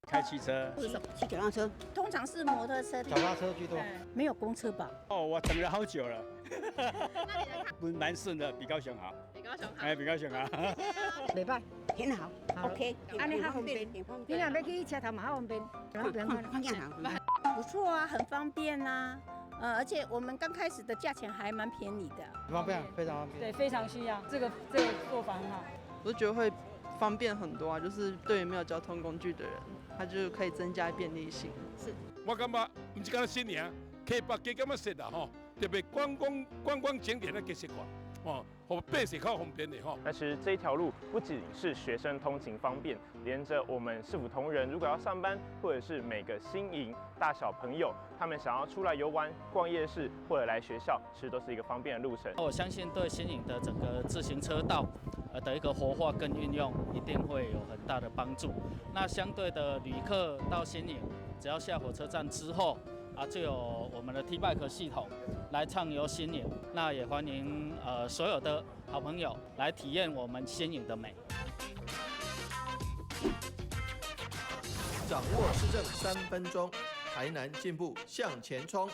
開汽車，騎腳踏車，通常是摩托車、腳踏車居多。沒有公車吧？哦，我等了好久了。蠻順的，比高雄好。比高雄好。哎，比高雄好。袂䆀，很好，OK，按呢較方便。你若欲去車頭嘛較方便，方便方便好。不錯啊，很方便啊。而且我們剛開始的價錢還蠻便宜的。方便，非常方便。對，非常需要，這個做法很好。我覺得會方便很多啊，就是對於沒有交通工具的人，他就可以增加便利性。是。我感覺毋是干焦新營，溪北加減仔設啦吼，特別觀光景點咧加設掛，哦，予百姓較方便的吼。那其實這一條路不僅是學生通勤方便，連着我們市府同仁如果要上班，或者是每個新營大小朋友，他們想要出來遊玩、逛夜市或者來學校，其實都是一個方便的路程。我相信對新營的整個自行車道的一個活化跟運用，一定會有很大的幫助。那相對的旅客到新營，只要下火車站之後，啊，就有我們的 T-Bike 系統來暢遊新營。那也歡迎所有的好朋友來體驗我們新營的美。掌握市政三分鐘，台南進步向前衝。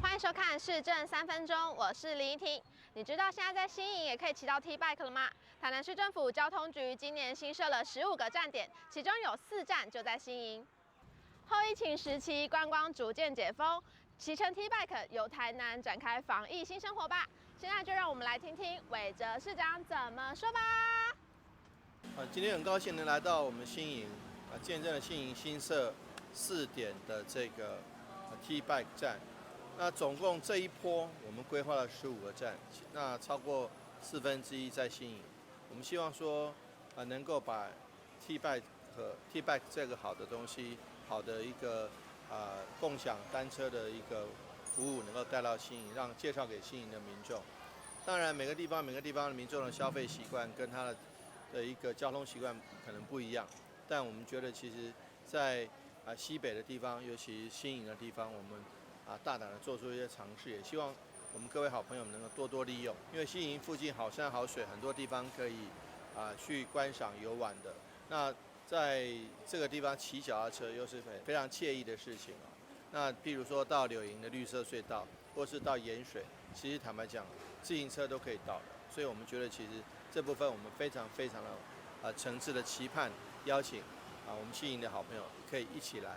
歡迎收看市政三分鐘，我是林怡婷。你知道現在在新營也可以騎到 T-Bike 了嗎？台南市政府交通局今年新設了15個站點，其中有4站就在新營。後疫情時期，觀光逐漸解封，騎乘 T-Bike 遊台南展開防疫新生活吧。現在就讓我們來聽聽韋哲市長怎麼說吧。啊，今天很高興能來到我們新營，啊，見證了新營新設4點的這個 T-Bike 站。那總共這一波我們規劃了15個站，那超過1/4在新營。我們希望說，啊，能夠把 T-Bike 和 T-Bike 這個好的東西，好的一個共享單車的一個服務，能夠帶到新營，讓介紹給新營的民眾。當然，每個地方每個地方的民眾的消費習慣跟他的一個交通習慣可能不一樣，但我們覺得其實在西北的地方，尤其新營的地方，我們大膽的做出一些嘗試，也希望我們各位好朋友們能夠多多利用，因為新營附近好山好水，很多地方可以去觀賞遊玩的。那在這個地方騎腳踏車又是非常愜意的事情啊。那譬如說到柳營的綠色隧道，或是到鹽水，其實坦白講，自行車都可以到的。所以我們覺得其實這部分我們非常非常的誠摯的期盼邀請我們新營的好朋友可以一起來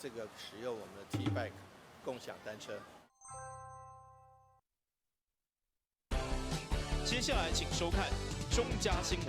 這個使用我們的 T-Bike 共享單車。接下來請收看中嘉新聞。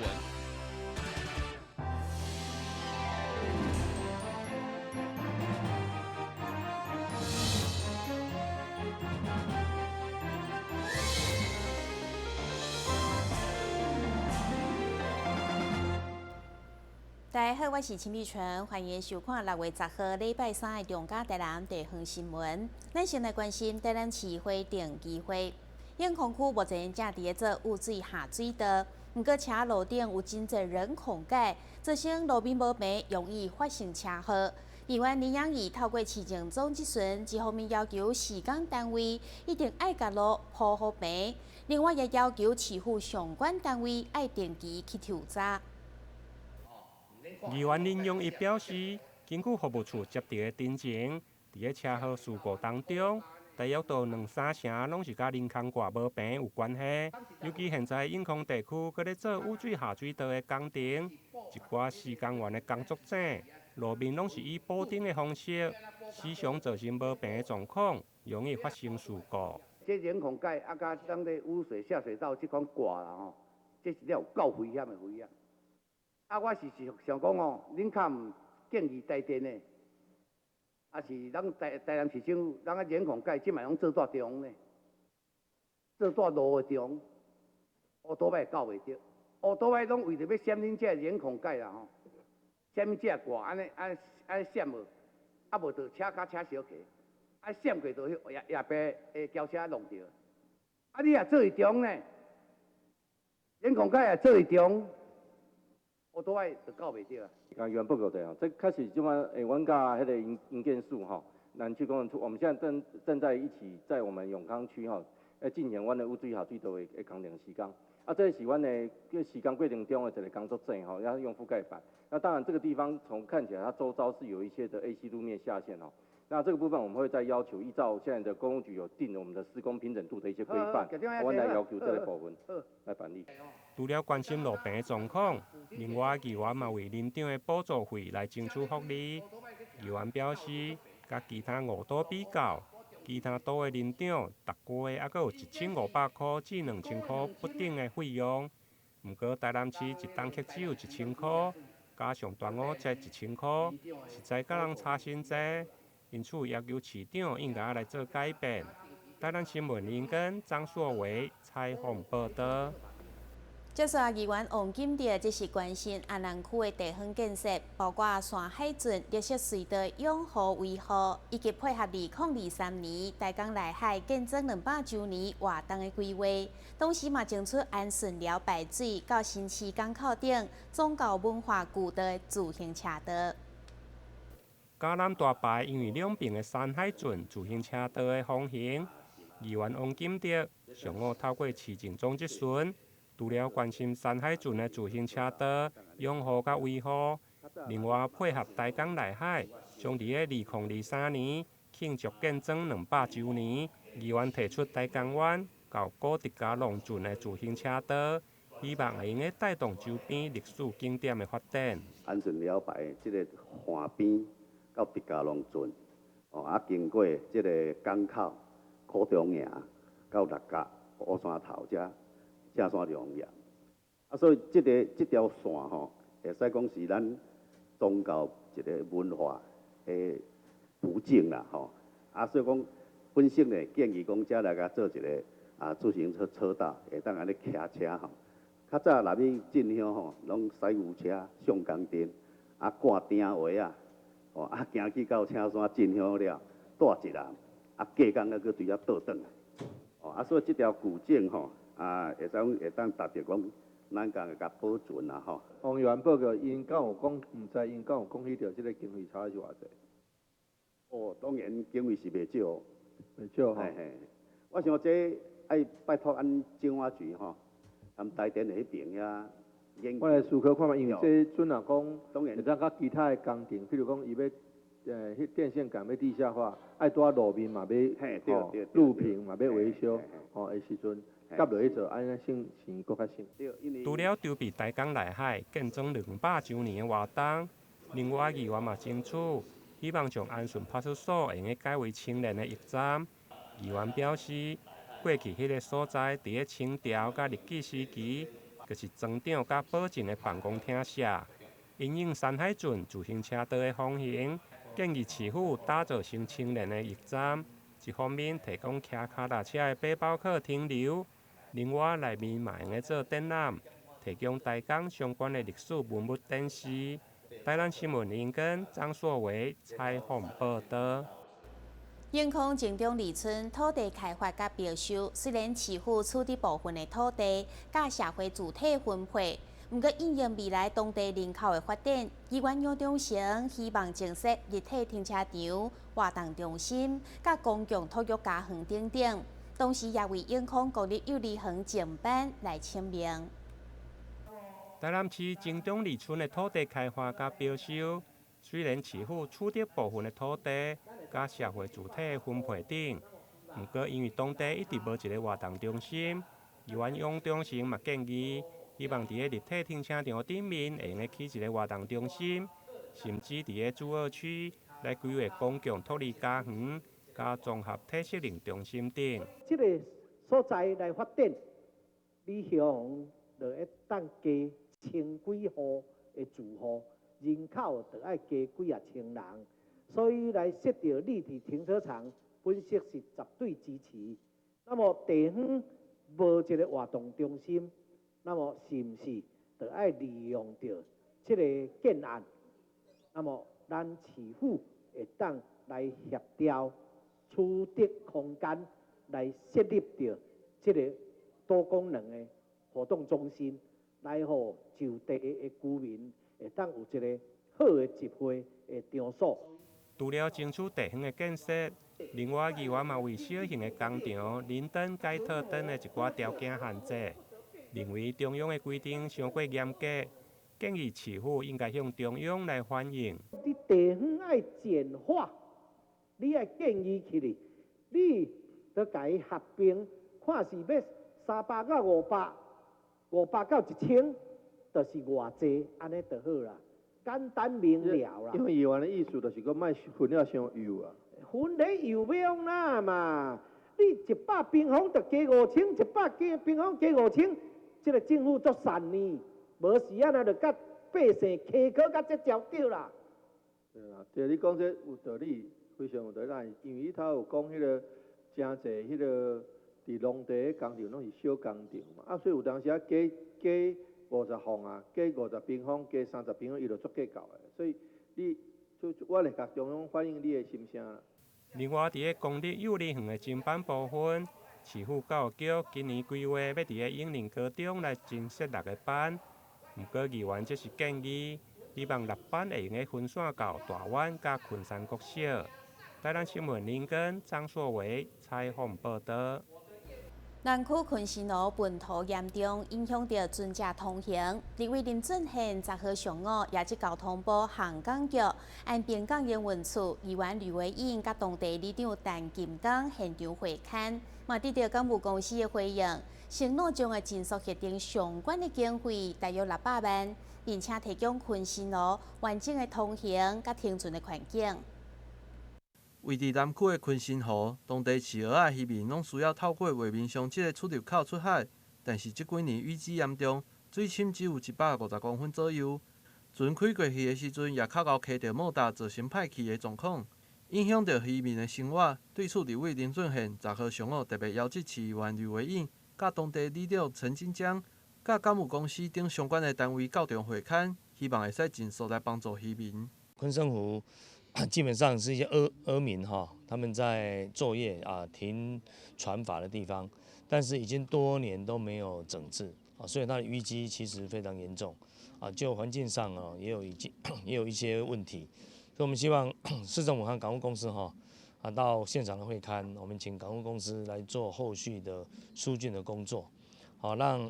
大家好，我是陳美純，歡迎收看6月10號禮拜三的中嘉台南地方新聞。咱先來關心台南市花頂機會，永康區目前正佇咧做雨水下水道，毋過車路頂有真濟人孔蓋，造成路面無平，容易發生車禍。議員林養義透過市政總質詢，一方面要求市工單位一定愛共路鋪予平，另外也要求市府相關單位愛定期去抽查。議員林養義表示，根據服務處接到的陳情，佇咧車禍事故當中，大約都兩三成攏是佮人孔蓋無平有關係。尤其現在永康地區閣咧做雨水下水道的工程，一寡施工員的工作井路面攏是以補丁的方式，時常造成無平的狀況，容易發生事故。這人孔蓋啊，佮咱這雨水下水道這款蓋啦吼，這是了有夠危險的危險。啊，我是想講哦，恁較毋建議台電的，啊是咱台南市政府，咱啊人孔蓋這擺攏做蹛中呢，做蹛路的中，烏多擺夠袂著，烏多擺攏為著欲閃恁這人孔蓋啦吼，閃恁這蓋按呢按按呢閃無，啊無就車較車小客，啊閃過就彼後壁的轎車弄著，啊你若做佇中呢，人孔蓋若做佇中。烏多擺就夠袂著啊！共議員報告者吼，這確實這擺阮佮彼個營建署吼，南區工程處，我們現在正在一起在我們永康區吼，進行阮的污水下水道的工程施工。啊，啊，這是阮的時間過程中的一个工作證吼，要用覆蓋板。那當然，這個地方從看起來，它周遭是有一些的 AC 路面下陷哦。那這個部分我們會再要求，依照現在的公務局有定我們的施工平整度的一些規範，我來要求這個部分來辦理。除了關心路平的狀況，另外議員嘛為林長的補助費來爭取福利。議員表示，佮其他五都比較，其他都的林長逐個月猶閣有1500箍至2000箍不等的費用，毋過台南市一冬卻只有1000箍，加上端午節1000箍，實在佮人差傷濟。因此要求市長應該來做改變。台南新聞林根張碩偉採訪報導。接續議員王金德，這是關心安南區的地方建設，包括山海圳綠色隧道養護維護，以及配合2023年大港內海建莊200週年活動的規劃。同時嘛，爭取安順寮排水到新市港口頂宗教文化古道的自行車道。嘉南大排因為兩邊的山海圳自行車道的風行，議員王金德上午透過市政總質詢。除了關心山海圳的自行車道養護佮維護，另外配合大港內海，將佇咧2023年慶祝建莊200週年，議員提出台江灣到古德加隆圳的自行車道，希望會用得帶動周邊歷史景點的發展。安順寮排這个岸邊到德加隆圳，哦啊經過這个港口、苦中營到六甲烏山頭遮。正山重要，啊，所以這个這條線吼，會使講是咱宗教一个文化的途徑啦，吼。啊，所以講本身呢，建議講遮來共做一个啊自行車車道，會當按呢騎車吼。較早若欲進鄉吼，攏駛牛車上江鎮，啊掛鼎位仔，吼啊行去到青山進鄉了，蹛一人，啊隔工猶閣對遐倒轉來，哦啊，所以這條古徑吼。啊，會使講會當達著講，咱共會共保存啦吼。王議員報告，𪜶敢有講，毋知𪜶敢有講起著這个經費差是偌濟？哦，當然經費是袂少，袂少吼。嘿嘿，我想這愛拜託阮政發局吼，含台電的彼邊遐研究。我來思考看覓，因為這陣若講，當然會當佮其他的工程，譬如講伊欲彼電線桿欲地下化，愛拄仔路面嘛欲吼，路平嘛欲維修，吼的時陣。佮落去做，按呢省錢閣較省。除了籌備大港內海建莊200週年的活動，另外議員嘛爭取，希望將安順派出所會用得改為青年的驛站。議員表示，過去彼个所在佇咧清朝佮日治時期，就是莊長佮保證的辦公廳舍。因應山海圳自行車道的風行，建議市府打造成青年的驛站，一方面提供騎腳踏車的背包客停留。另外，內面嘛會用得做展覽，提供台港相關的歷史文物展示。台南新聞林根張碩偉採訪報導。永康前中里村土地開發佮標售，雖然市府取得部分的土地，佮社會主體分配，毋過因應未來當地人口的發展，議員楊忠誠希望增設立體停車場、活動中心、佮公共托育家園等等。同時，也為永康國立幼兒園正版來簽名。台南市前中里村的土地開發佮標售，雖然市府取得部分的土地，佮社會主體分配等，毋過因為當地一直無一个活動中心，議員楊忠誠嘛建議，希望佇咧立體停車場頂面會用得起一个活動中心，甚至佇咧主二區來規劃公共托兒家園。佮綜合體適能中心等。這个所在來發展，你鄉就會當加千幾戶的住戶，人口就愛加幾仔千人，所以來設著立體停車場，本身是絕對支持。那麼地方無一个活動中心，那麼是毋是就愛利用著這个建案？那麼咱市府會當來協調。取得空間來設立著這个多功能的活動中心，來予就地的居民會當有一个好的集會的場所。除了爭取地方的建設，另外議員嘛為小型的工廠、連燈、改套等的一寡條件限制。認為中央的規定傷過嚴格，建議市府應該向中央來反映。你地方愛簡化，你愛建議起來，你著共伊合併，看是欲300到500，500到1000，就是偌濟，按呢就好啦，簡單明了啦。因為議員的意思就是講，莫分了傷幼啊。分咧幼欲創哪嘛？你100平方就加5000，100加平方加5000，這个政府足善呢，無時啊，若就佮百姓溪溪佮這條對啦。對啊，對，你講這有道理，非常有道理。因為伊頭有講彼个誠濟彼个佇農地的工廠攏是小工廠嘛，啊，所以有當時啊加加50方啊，加50平方，加30平方，伊就足計較的。所以你就我會共中央反映你的心聲啦。另外，佇个公立幼兒園的增班部分，市府教育局今年規劃欲佇个永寧高中來增設6个班，毋過議員則是建議，希望6班會用个分散到大灣佮昆山國小。台南新聞林根張碩偉採訪報導。南區昆生湖糞土嚴重，影響著船隻通行。立委林俊憲10號上午也接交通部航港局、安平港營運處議員呂維穎佮當地里長陳金剛現場會勘，嘛得著港務公司的回應，承諾將會盡速核定相關的經費，大約600萬，並且提供昆生湖完整的通行佮停船的環境。位佇南區的昆生湖，當地飼蚵仔漁民攏需要透過畫面上這个出入口出海，但是這幾年淤積嚴重，水深只有150公分左右。船開過去的時陣，也較𠢕溪著莫大，造成歹去的狀況，影響著漁民的生活。對此，立委林俊憲10號上午特別邀請市議員呂維穎、佮當地里長陳金江、佮港務公司等相關的單位到場會勘，希望會使盡速來幫助漁民。昆生湖基本上是一些蚵民哈，他們在作業啊停船筏的地方，但是已經多年都沒有整治啊，所以它的淤積其實非常嚴重啊，就環境上啊也有一些問題，所以我們希望市政府和港務公司哈啊到現場的會勘，我們請港務公司來做後續的疏浚的工作，好讓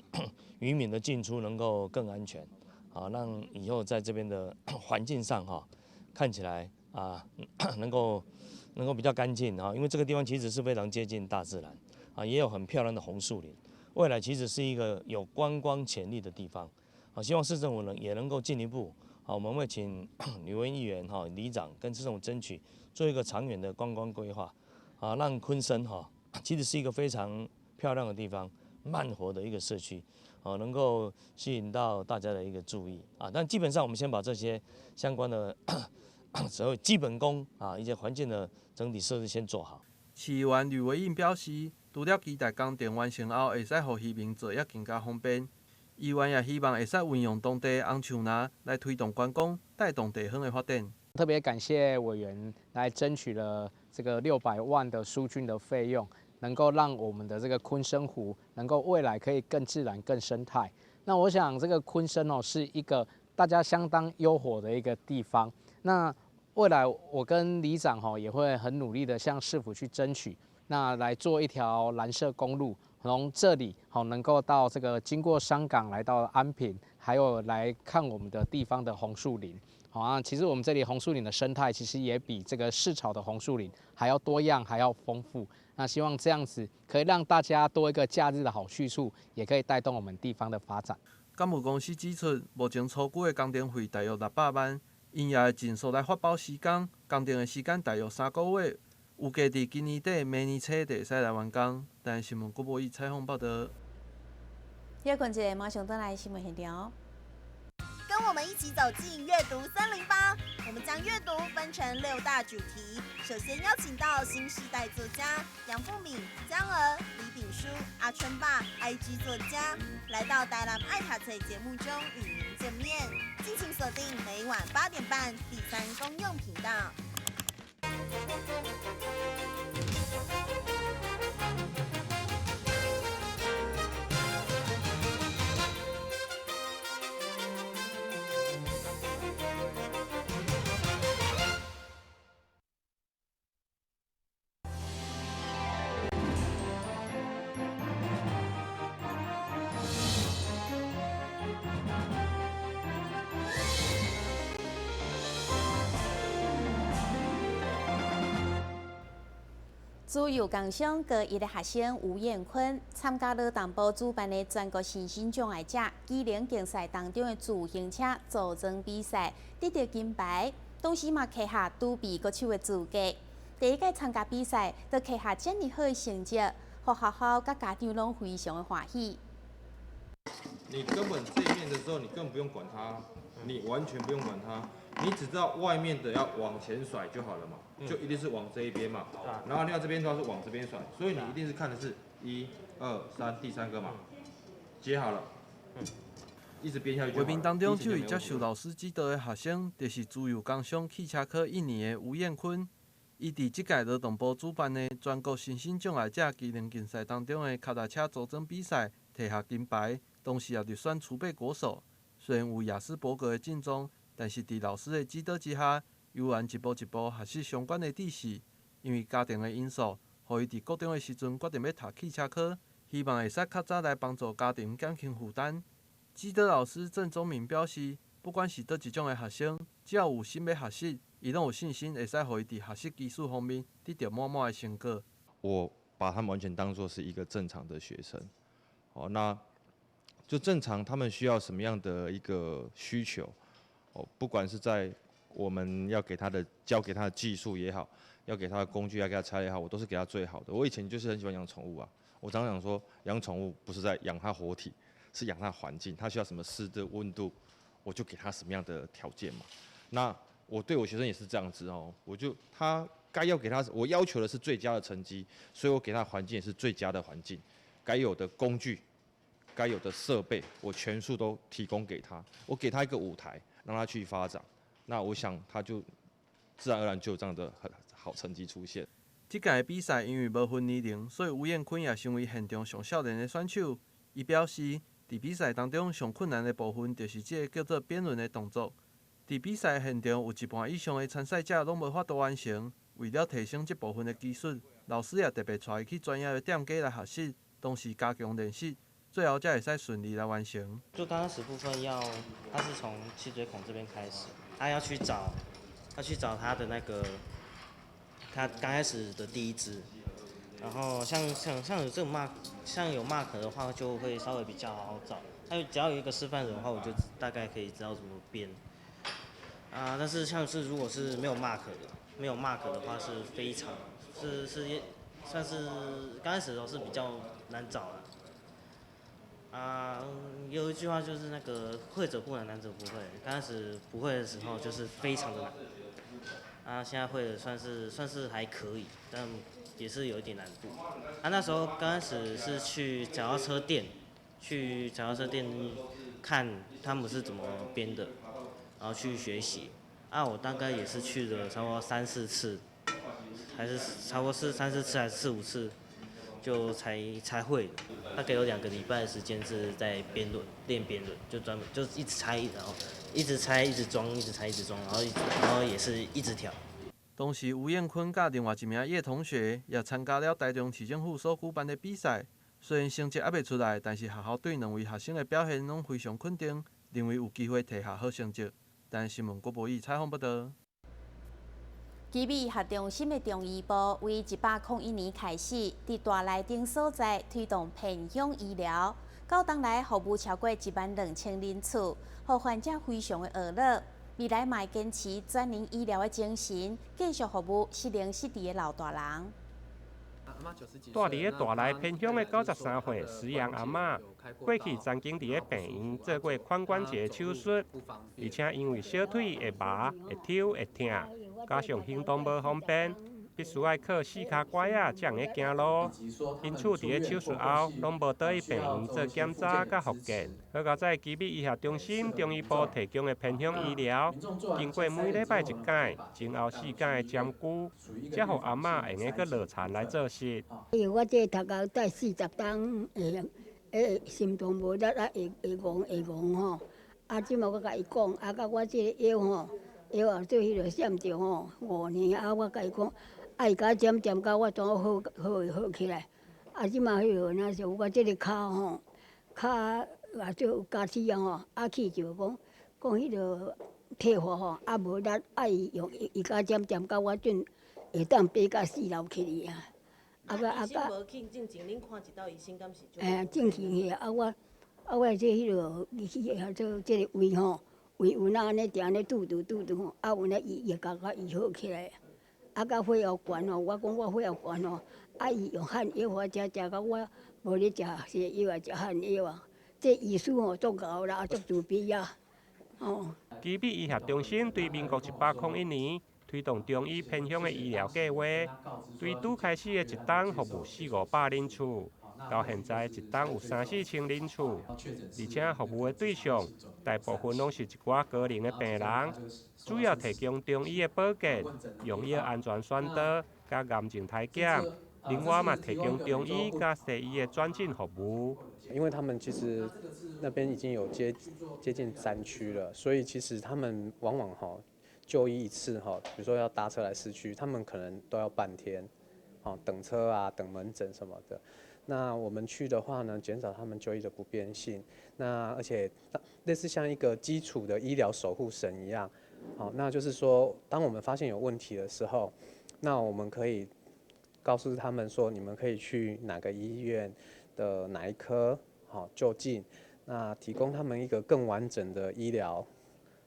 漁民的進出能夠更安全，啊，讓以後在這邊的環境上哈看起來。啊，能夠比較乾淨啊，因為這個地方其實是非常接近大自然，啊，也有很漂亮的紅樹林，未來其實是一個有觀光潛力的地方，啊，希望市政府呢也能夠進一步，啊，我們會請呂文議員哈、里長跟市政府爭取做一個長遠的觀光規劃，啊，讓昆生哈其實是一個非常漂亮的地方，慢活的一個社區，啊，能夠吸引到大家的一個注意，啊，但基本上我們先把這些相關的。所謂基本功啊，一些環境的整體設施先做好。市議員呂維穎表示，除了期待工程完成後會使予漁民作業更加方便，議員也希望會使運用當地紅樹林來推動觀光，帶動地方的發展。特別感謝委員來爭取了這個600萬的疏浚的費用，能夠讓我們的這個昆生湖能夠未來可以更自然、更生態。那我想這個昆生哦是一個大家相當優活的一個地方。那未來我跟里長吼也會很努力的向市府去爭取，那來做一條藍色公路，從這裡吼能夠到這個經過商港來到安平，還有來看我們的地方的紅樹林。好啊，其實我們這裡紅樹林的生態其實也比這個市草的紅樹林還要多樣，還要豐富。那希望這樣子可以讓大家多一個假日的好去處，也可以帶動我們地方的發展。港務公司指出，目前初估的工程費大約600萬。𪜶也會盡速來發包施工，工程的時間大約3個月，預計佇今年底、明年初就會使來完工。台視新聞郭博宇採訪報導。休睏一下，馬上轉來新聞現場。跟我們一起走進閱讀森林吧！我們將閱讀分成6大主題。首先邀請到新世代作家楊富敏、江娥、李炳書、阿春爸、IG 作家，來到台南愛讀冊節目中與您見面。敬請鎖定每晚8點半第3公用頻道。自由工商高一的學生吳彥坤參加勞動部主辦的全國身心障礙者技能競賽當中的自行車組裝比賽，得著金牌，同時嘛摕下儲備國手的資格。第一屆參加比賽，就摕下遮爾好的成績，予學校佮家長攏非常的歡喜。你根本這一面的時候，你根本不用管它，你完全不用管它，你只知道外面的要往前甩就好了嘛，就一定是往這一邊嘛。然後另外這邊的話是往這邊甩，所以你一定是看的是一、二、三，第三個嘛，接好了，一直編下去。畫面當中，這位接受老師指導的學生，就是自由工商汽車科一年的吳彥坤。伊佇這屆勞動部主辦的全國身心障礙者技能競賽當中的跤踏車組裝比賽，摕下金牌，同時也入選儲備國手。雖然有亞斯伯格的症狀，但是佇老師的指導之下，悠然一步一步學習相關的知識。因為家庭的因素，予伊佇國中的時陣決定欲讀汽車科，希望會使較早來幫助家庭減輕負擔。指導老師鄭宗明表示，不管是佗一種的學生，只要有心欲學習，伊攏有信心會使予伊佇學習技術方面得著滿滿的成果。我把他們完全當作是一個正常的學生，哦，那就正常，他們需要什麼樣的一個需求，哦，不管是在我們要給他的教給他的技術也好，要給他的工具，要給他材料也好，我都是給他最好的。我以前就是很喜歡養寵物啊，我常常說養寵物不是在養它活體，是養它環境，它需要什麼濕度、溫度，我就給他什麼樣的條件嘛。那我對我學生也是這樣子哦，我就他該要給他，我要求的是最佳的成績，所以我給他環境也是最佳的環境，該有的工具、該有的設備，我全數都提供給他。我給他一個舞台，讓他去發展。那我想他就自然而然就有這樣的很好成績出現。這屆比賽因為無分年齡，所以吳彥坤也成為現場上少年的選手。伊表示，佇比賽當中上困難的部分就是這個叫做邊輪的動作。佇比賽現場有一半以上的參賽者攏無法度完成。為了提升這部分的技術，老師也特別帶伊去專業的店家來學習，同時加強練習，最後才會使順利來完成。就剛開始部分要，他是從氣嘴孔這邊開始，他要去找，他去找他的那個，他剛開始的第一支，然後像有這種 mark，像有 mark 的話，就會稍微比較好找。他只要有一個示範人的話，我就大概可以知道怎麼編。啊，但是像是如果是沒有 mark 的，沒有 mark 的話是非常，是算是剛開始的時候是比較難找的。啊，有一句話就是那個會者不難，難者不會。剛開始不會的時候就是非常的難。啊，現在會的算是還可以，但也是有一點難度。啊，那時候剛開始是去腳踏車店，去腳踏車店看他們是怎麼編的，然後去學習。啊，我大概也是去了差不多三四次，還是差不多是三四次還是四五次，就才會。大概有2個禮拜的時間是在編輪練邊輪，就專門就一直拆，然後一直拆，一直裝，一直拆，一直裝，然後也是一直調。當時吳彥坤佮另外一名葉同學也參加了台中市政府所舉辦的比賽，雖然成績猶未出來，但是學校對兩位學生的表現攏非常肯定，認為有機會摕下好成績。但新聞郭博義採訪報導。奇美醫學中心的中醫部為101年開始，佇大內頂所在推動偏鄉醫療，到當來服務超過1萬2千人次，予患者非常的呵咾。未來嘛會堅持全能醫療的精神，繼續服務失能失智的老大人。住佇咧大內偏鄉的93歲石陽阿嬤，過去曾經佇咧病院做過髖關節手術，而且因為小腿會麻、會抽、會疼，加上行動無方便，必須愛靠四跤拐仔才會行路。因此，佇咧手術後，攏無倒去病院做檢查佮復健。好佳哉奇美醫學中心中醫部提供的偏鄉醫療，經過每禮拜一擺，前後四工的針灸，才予阿嬤會用閣落田來做事。因為我這讀到帶40冬，會心臟無力啊，會戇會戇吼。啊，這馬我共伊講，啊，佮我這個腰吼，腰後做彼個閃著吼，5年啊，我共伊講，啊，伊共我針針到我怎好好好起來。啊，這馬彼個若是我這個跤吼，跤也做有加齒啊吼，啊去就講講彼個退化吼，啊無力，啊伊用伊共我針針到我準會當爬到四樓去哩啊。啊個啊醫生無去進前，恁看一道醫生敢是？哎，進前去啊，我這彼落入去下做這个胃吼，胃有哪按呢定按呢拄拄拄拄吼，啊有呢伊會共我醫好起來。啊，佮血壓懸吼，我講我血壓懸吼，啊伊用漢藥我食，食到我無咧食西藥啊，食漢藥啊。這醫師吼足𠢕啦，足慈悲啊，吼。奇美醫學中心對民國101年推動中醫偏鄉的醫療計劃，對拄開始的一冬服務四五百人次，到現在一冬有三四千人次，而且服務的對象大部分攏是一寡高齡的病人，主要提供中醫的保健、用藥安全宣導、佮癌症篩檢，另外嘛提供中醫佮西醫的轉診服務。因為他們其實那邊已經有接近山區了，所以其實他們往往哈就醫一次哈，比如說要搭車來市區，他們可能都要半天，等車啊、等門診什麼的。那我們去的話呢，減少他們就醫的不便性。那而且類似像一個基礎的醫療守護神一樣，好，那就是說，當我們發現有問題的時候，那我們可以告訴他們說，你們可以去哪個醫院的哪一科，好就近，那提供他們一個更完整的醫療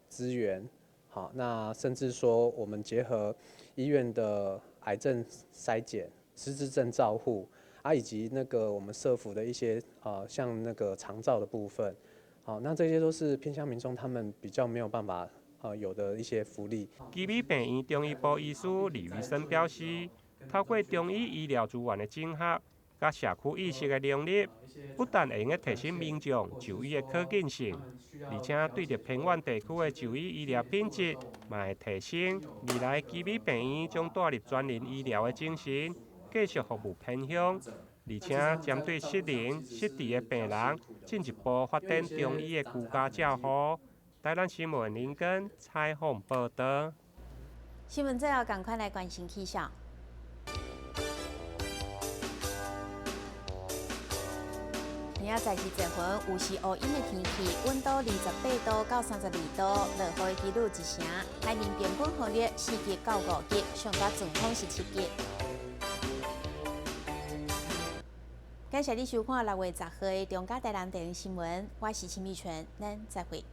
資源，好，那甚至說我們結合醫院的癌症篩檢、失智症照護，啊，以及那個我們社福的一些像那個長照的部分，好，那這些都是偏鄉民眾他們比較沒有辦法有的一些福利。奇美病院中醫部醫師李余生表示，透過中醫醫療資源的整合，佮社區意識的融入，不但會用得提升民眾就醫的可近性，而且對著偏遠地區的就醫醫療品質嘛會提升。未來奇美病院將帶入全人醫療的精神，繼續服務偏鄉，而且針對失能、失智的病人，進一步發展中醫的居家照護。台南新聞林根採訪報導。新聞最後，趕快來關心氣象。明仔載是濟雲，有時烏陰的天氣，溫度28度到32度，落雨的幾率1成。海面平均風力4級到5級，上大陣風是7級。感謝你收看6月10號的中嘉台南電視新聞，我是陳美泉，咱再會。